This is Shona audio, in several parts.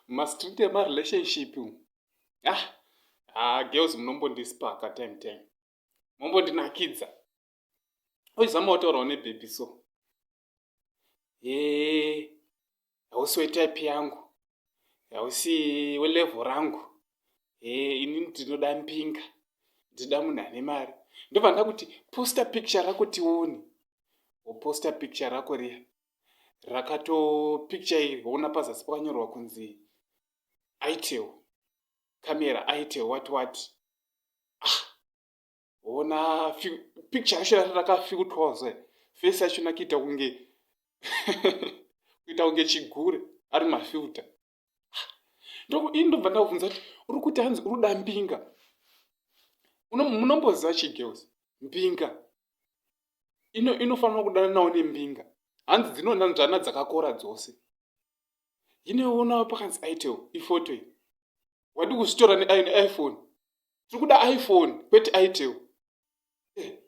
Mumastreet emarelationship umu. Ah, ah girls munombondispaka time time. Mombondinakidza. Oizama kutaurawo nebaby so. Hee, hausi wetype yangu. Hausi welevel rangu. Hee, inini ndinoda mbinga. Ndinoda munhu ane mari. Ndobva ndakuti posta picture rako tione. Woposta picture rako riya. Rakato picture iri woona pazasi pakanyorwa kunzi Itel. Camera Itel what what. Ah, woona picture yacho rakafiltwa zve. Face yacho nakuita kunge kuita kunge chigure ari mafilter. Ini ndobva ndakubvunza kuti uri kuti hanzi uri kuda mbinga. Munomboziva chii girls? Mbinga inofanira kudananawo nembinga. Hanzi dzinonanzvana dzakakora dzose. Inoona pakanzi Itel ifoto iyi. Wadi kuzvitora neiPhone. Tiri kuda iPhone kwete Itel. Eh.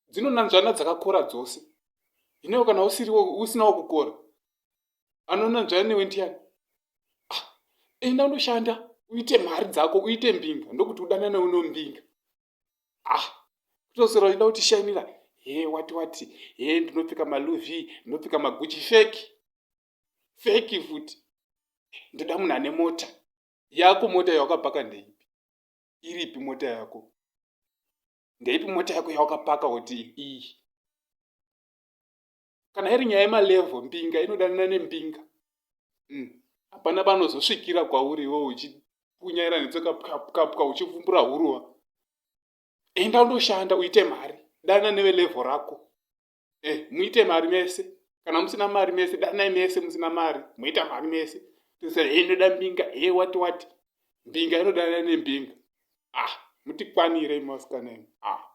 Dzinonanzvana dzakakora dzose. Inewo kana usinawo kukora. Anonanzvana newe ndiani? Ah, enda unoshanda uite mari dzako uite mbinga ndokuti udanane unombinga. Ah, kutoswera uchida kutishainira he wati wati he ndinopfeka maluv ndinopfeka maguchi feki feki futi ndoda munhu ane mota yako. Mota yawakapaka ndeipi? Iripi mota yako? Ndeipi mota yako yawakapaka kuti iyi? Kana iri nyaya yemalevel, mbinga inodanana nembinga. Hapana panozosvikira kwauri iwe uchipunyaira netsoka pwapwapwa uchivumbura huruva. Enda undoshanda uite mari, dana nevelevel rako. Eh, muite mari mese. Kana musina mari mese, danai mese musina mari, moita mari mese. Tosera he inoda mbinga, he wati wati. Mbinga inodanana nembinga. Ah, mutikwanire imi vasikana imi. Ah.